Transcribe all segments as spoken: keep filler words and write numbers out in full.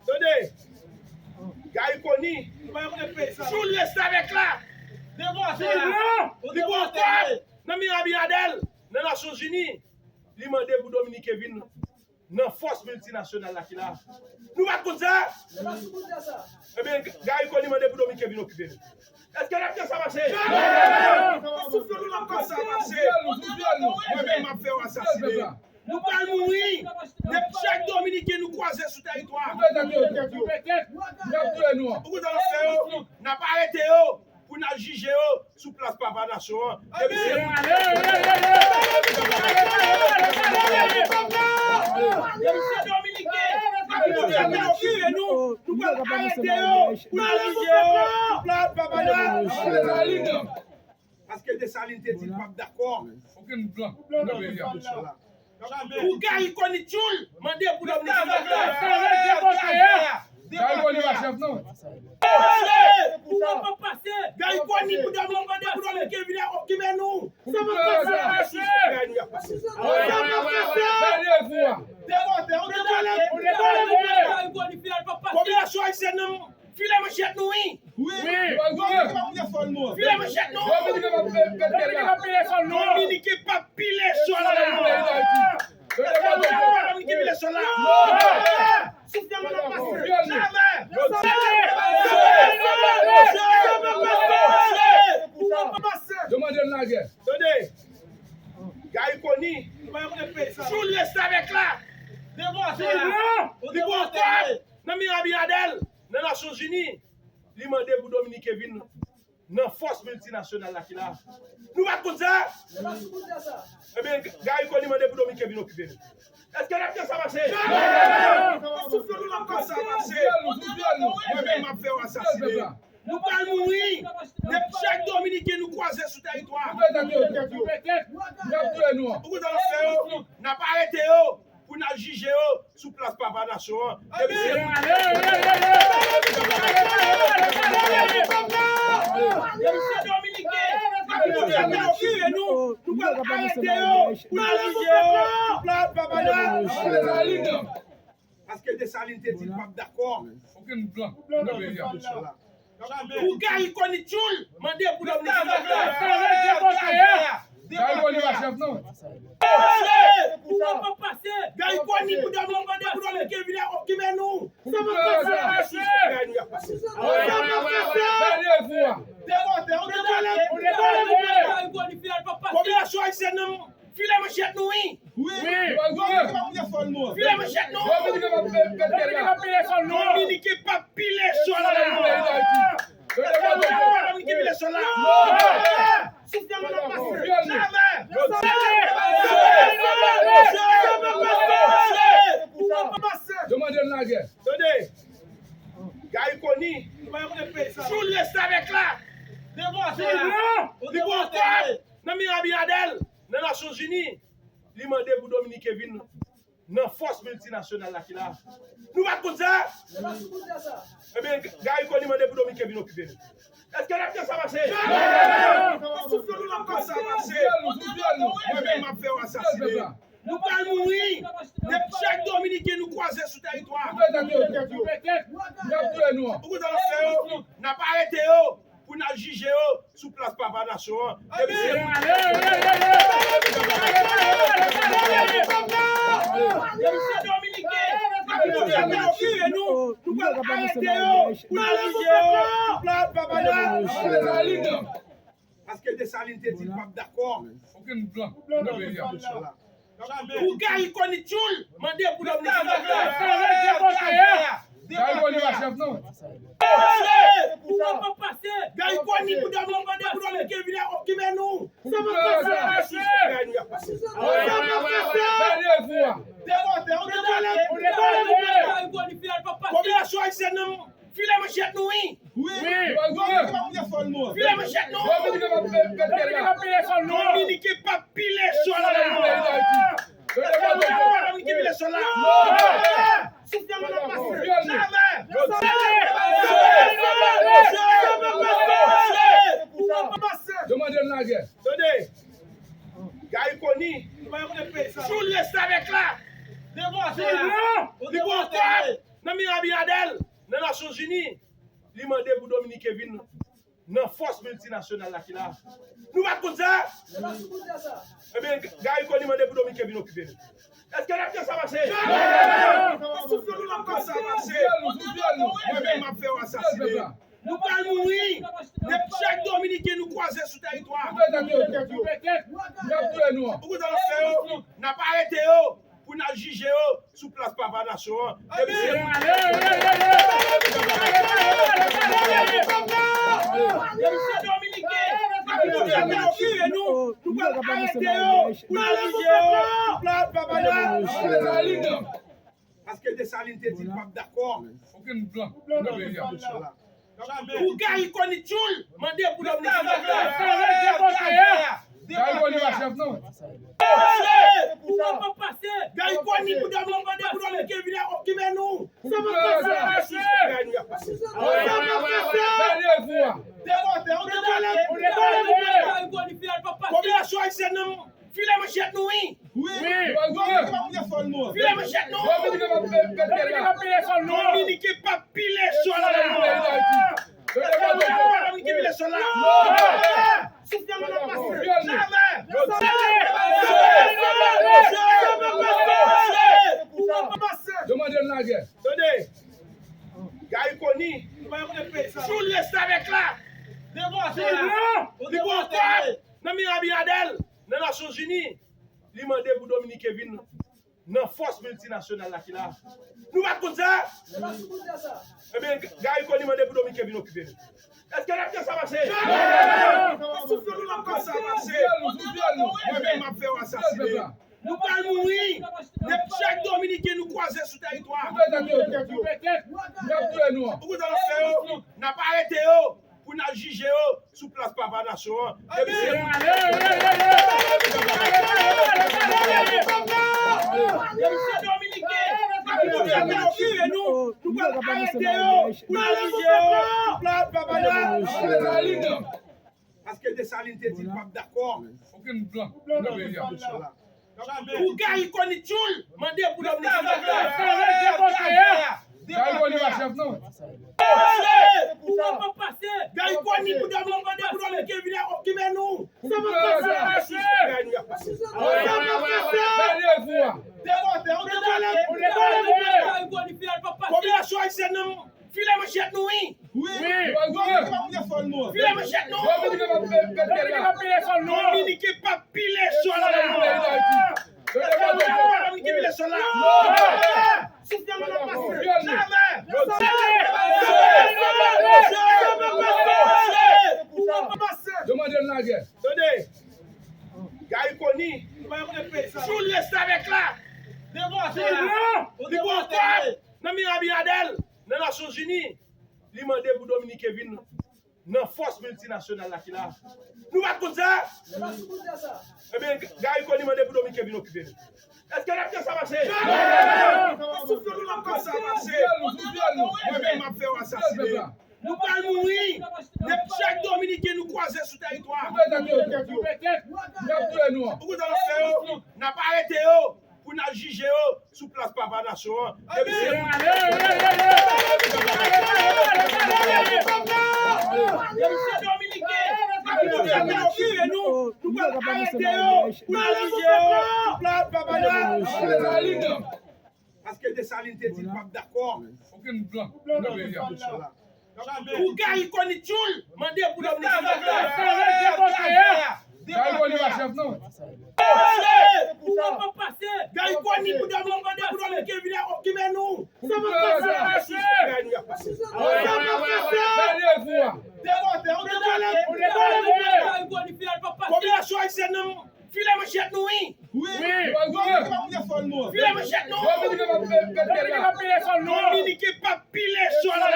Tande, Gary Conille, tchoul restavèk la, li pran kòb nan men Abinader nan Nasyonzini, li mande pou Dominiken vin nan fòs miltinasyonal la ki la. Nou pa t konn sa? Ebyen, Gary Conille mande pou Dominiken vin okipe nou. Èske n ap fè sa pase? Soufle nou, n ap fè sa pase. Mwen menm, m ap fè yo asasinen. Nou pral mouri. Depi chak Dominiken nou kwaze sou tèritwa. Ou konn sa n ap fè yo? N ap arete yo pou n al jije yo sou plas Papa Nasyon an. Depi se Depi se Dominiken, depi se Dominiken nou, nou pral arete yo pou n al jije yo sou plas Papa Nasyon an. Paske Desalin te di l p ap dakò. Pou Gary Conille tchoul mande pou Dominiken. Gary Conille pa chèf, non. Gary Conille pou Dominiken, mande pou Dominiken vin okipe nou. Sa pa pase. Sa pa pase. Popilasyon ayisyèn nan file manchèt nou, wi. Wi. File manchèt nou. Dominiken p ap pile sòl la. Dominiken pile sòl la. Soufle nou, n ap pase. Jamè. Yo mande n lagè. Tande, Gary Conille, tchoul restavèk la, li pran kòb nan men Abinader nan Nasyonzini, li mande pou Dominiken vin nan fòs miltinasyonal la ki la. Nou pa t konn sa? Ebyen, Gary Conille mande pou Dominiken vin okipe nou. Èske n ap fè sa pase? Soufle nou, n ap fè sa pase. Mwen menm, m ap fè yo asasinen. Nou pral mouri. Depi chak Dominiken nou kwaze sou tèritwa. Ou konn sa n ap fè yo? N ap arete yo pou n al jije yo sou plas Papa Nasyon an. Depi se Depi se Dominiken, nou, nou pral arete yo pou n al jije yo sou plas Papa Nasyon an. Paske Desalin te di l p ap dakò. Pou Gary Conille tchoul mande pou Dominiken. Gary Conille pa chèf, non. Gary Conille pou Dominiken, mande pou Dominiken vin okipe nou. Sa pa pase. Popilasyon ayisyèn nan file manchèt nou, wi. Wi. File manchèt nou. Dominiken p ap pile sòl la. Dominiken pile sòl la. Soufle nou, n ap pase. Jamè. Yo mande n lagè. Tande, Gary Conille, tchoul restavèk la, li pran kòb nan men Abinader nan Nasyonzini, li mande pou Dominiken vin nan fòs miltinasyonal la ki la. Nou pa t konn sa? Ebyen, Gary Conille mande pou Dominiken vin okipe nou. Èske n ap fè sa pase? Soufle nou, n ap fè sa pase. Mwen menm, m ap fè yo asasinen. Nou pral mouri. Depi chak Dominiken nou kwaze sou tèritwa. Ou konn sa n ap fè yo? N ap arete yo pou n al jije yo sou plas Papa Nasyon an. Depi se Depi se Dominiken, nou, nou pral arete yo pou n al jije yo sou plas Papa Nasyon an. Paske Desalin te di l p ap dakò. Pou Gary Conille tchoul mande pou Dominiken. Gary Conille pa chèf, non. Gary Conille pou Dominiken, mande pou Dominiken vin okipe nou. Sa pa pase. Popilasyon ayisyèn nan file manchèt nou, wi. Wi. File manchèt nou. Dominiken p ap pile sòl la. Dominiken pile sòl la. Soufle nou, n ap pase. Jamè. Yo mande n lagè. Tande, Gary Conille, tchoul restavèk la, li pran kòb nan men Abinader, nan Nasyonzini, li mande pou Dominiken vin nan fòs miltinasyonal la ki la. Nou pa t konn sa? Ebyen, Garry Conille mande pou Dominiken vin okipe nou. Èske n ap fè sa pase? Mwen menm, m ap fè w asasinen. Nou pral mouri. Depi chak Dominiken nou kwaze sou tèritwa a. Ou konn sa n ap fè yo? N ap arete yo pou n al jije yo sou plas Papa Nasyon an. Depi se Dominiken, nou pral arete yo pou n al jije yo sou plas Papa Nasyon an. Paske Desalin te di l p ap dakò. Pou Garry Conille tchoul, mande pou Dominiken. Garry Conille pa chèf non. Garry Conille pou Dominiken mande pou Dominiken vin okipe nou. Popilasyon ayisyèn nan file manchèt nou wi. Wi. File manchèt nou. Dominiken p ap pile sòl la. Dominiken pile sòl la. Soufle nou n ap pase. Jamè. Yo mande n lagè. Tande. Garry Conille, sou restavèk la. Li pran kòb nan men Abinader, nan Nasyonzini. Li mande pou Dominiken vin nan fòs miltinasyonal la ki la. Nou pa t konn sa? Ebyen, Garry Conille mande pou Dominiken vin okipe nou. Èske n ap fè sa pase? Mwen menm, m ap fè w asasinen. Nou pral mouri. Depi chak Dominiken nou kwaze sou tèritwa a. Ou konn sa n ap fè yo? N ap arete yo pou n al jije yo sou plas Papa Nasyon an. Depi se Dominiken, nou pral arete yo pou n al jije yo sou plas Papa Nasyon an. Paske Desalin te di l p ap dakò. Pou Garry Conille tchoul, mande pou Dominiken. Garry Conille pa chèf non. Garry Conille pou Dominiken, mande pou Dominiken vin okipe nou. Popilasyon ayisyèn nan file manchèt nou wi. Wi. File manchèt nou. Dominiken p ap pile sòl la. Dominiken pile sòl la. Soufle nou n ap pase. Jamè. Yo mande n lagè. Tande. Garry Conille, sou restavèk la. Li pran kòb nan men Abinader, nan Nasyonzini. Li mande pou Dominiken vin nan fòs miltinasyonal la ki la. Nou pa t konn sa? Ebyen, Garry Conille mande pou Dominiken vin okipe nou. Èske n ap fè sa pase? Soufle nou n ap fè sa pase. Mwen menm, m ap fè w asasinen. Nou pral mouri. Depi chak Dominiken nou kwaze sou tèritwa a. Ou konn sa n ap fè yo? N ap arete yo pou n al jije yo sou plas Papa Nasyon an. Depi se Dominiken, nou pral arete yo pou n al jije yo sou plas Papa Nasyon an. Paske Desalin te di l p ap dakò. Pou Garry Conille tchoul, mande pou Dominiken. Garry Conille pa chèf non. Garry Conille pou Dominiken, mande pou Dominiken vin okipe nou. Popilasyon ayisyèn nan file manchèt nou wi. Wi. File manchèt nou. Dominiken p ap pile sòl la.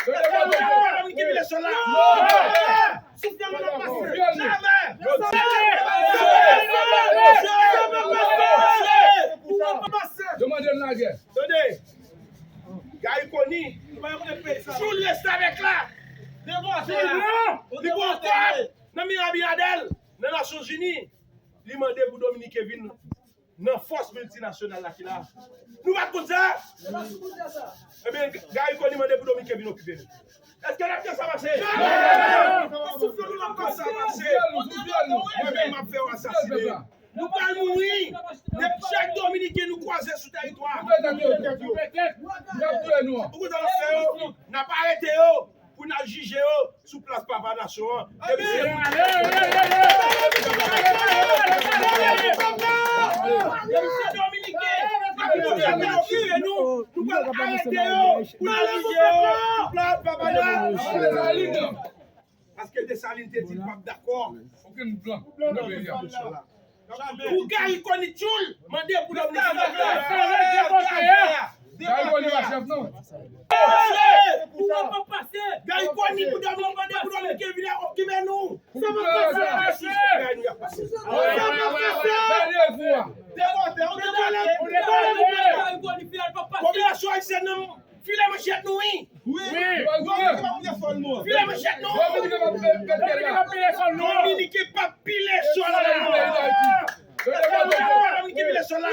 Dominiken pile sòl la. Soufle nou n ap pase. Jamè. Yo mande n lagè. Tande. Garry Conille, sou restavèk la. Li pran kòb nan men Abinader, nan Nasyonzini. Li mande pou Dominiken vin nan fòs miltinasyonal la ki la. Nou pa t konn sa? Ebyen, Garry Conille mande pou Dominiken vin okipe nou. Èske n ap fè sa pase? Sa pase. Mwen menm, m ap fè yo asasinen. Nou pral mouri. Depi chak Dominiken nou kwaze sou tèritwa. Ou konn sa n ap fè yo? N ap arete yo pou n al jije yo sou plas Papa Nasyon an. Depi se Dominiken ak Dominiken okipe nou, nou pral arete yo pou n al jije yo sou plas Papa Nasyon an. Paske Desalin te di l p ap dakò. Pou Garry Conille tchoul, mande pou Dominiken. Garry Conille pa chèf non. Garry Conille pou Dominiken, mande pou Dominiken vin okipe nou. Sa pa pase. Popilasyon ayisyèn nan file manchèt nou, wi. Wi. File manchèt nou. Dominiken p ap pile sòl la. Dominiken pile sòl la.